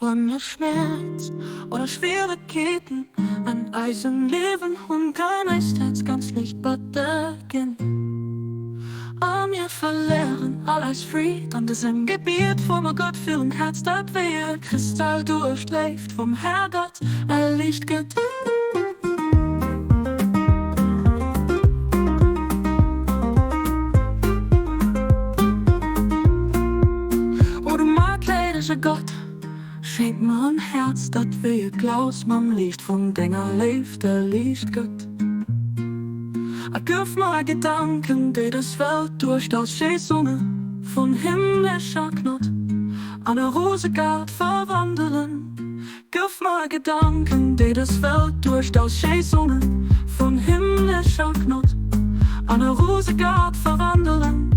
Wann mir Schmäerz oder Schwieregkeeten an eisem Liewen hunn, kann eist Häerz ganz liicht batter ginn a mir verléieren all eis Freed an dësem Gebiet. Froe mer Gott fir en Häerz, dat wéi e Kristall duerch d'Léift vum Härgott erliicht gëtt. O du matleedege Gott, schenk mer en Häerz, dat wéi e Glaus mam Liicht vun denger Léift erliicht gëtt. A gëff mer Gedanken, déi dës Welt duerch d'Ausschéissunge vun himmlescher Gnod an e Rosegaart verwandelen. Gëff mer Gedanken, déi dës Welt duerch d'Ausschéissunge vun himmlescher Gnod an e Rosegaart verwandelen.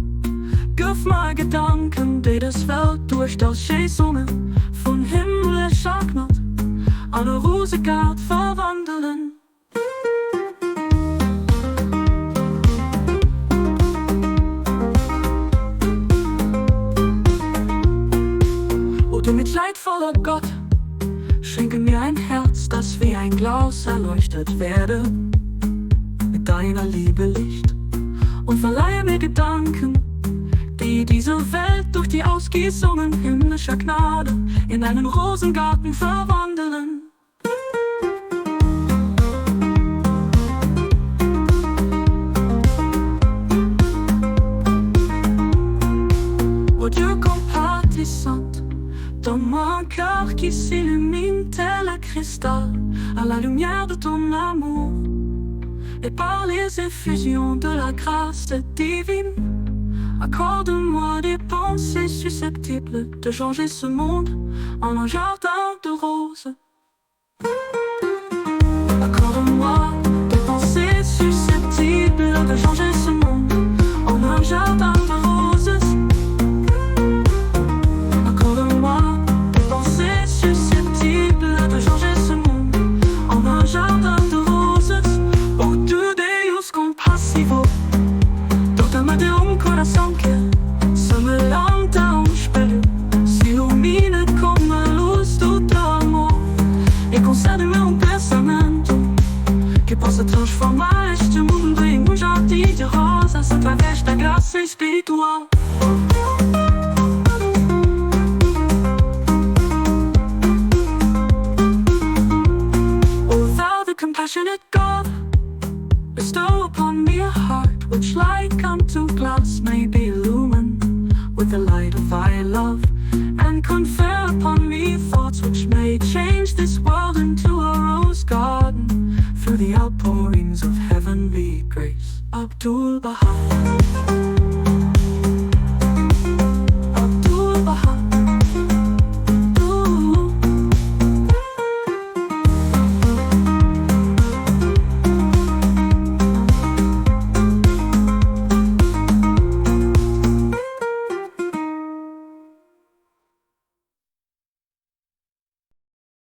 Gëff mer Gedanken, déi dës Welt duerch d'Ausschéissunge vun himmlescher Gnod an e Rosegaart verwandelen. O du mitleidvoller Gott, schenke mir ein Herz, das wie ein Glas erleuchtet werde mit deiner Liebe Licht und verleihe mir Gedanken, die diese Welt durch die Ausgießungen himmlischer Gnade in einen Rosengarten verwandeln. O Dieu compatissant, donne-moi un cœur qui s'illumine tel un cristal à la lumière de ton amour et par les effusions de la grâce divine, accorde-moi des pensées susceptibles de changer ce monde en un jardin de roses. Accorde-moi des pensées susceptibles de changer ce monde en un jardin de roses. Accorde-moi des pensées susceptibles de changer ce monde en un jardin de roses. O du Deus compassivo, dota-me de um coração que semelhante a um espelho se ilumine com a luz do teu amor e concede-me um pensamento que possa transformar este mundo em um jardim de rosas através da graça espiritual. O thou the compassionate God, bestow upon me a heart which like unto glass may be illumined with the light of thy love, and confer upon me thoughts which may change this world into a rose garden through the outpourings of heavenly grace. Abdul Baha.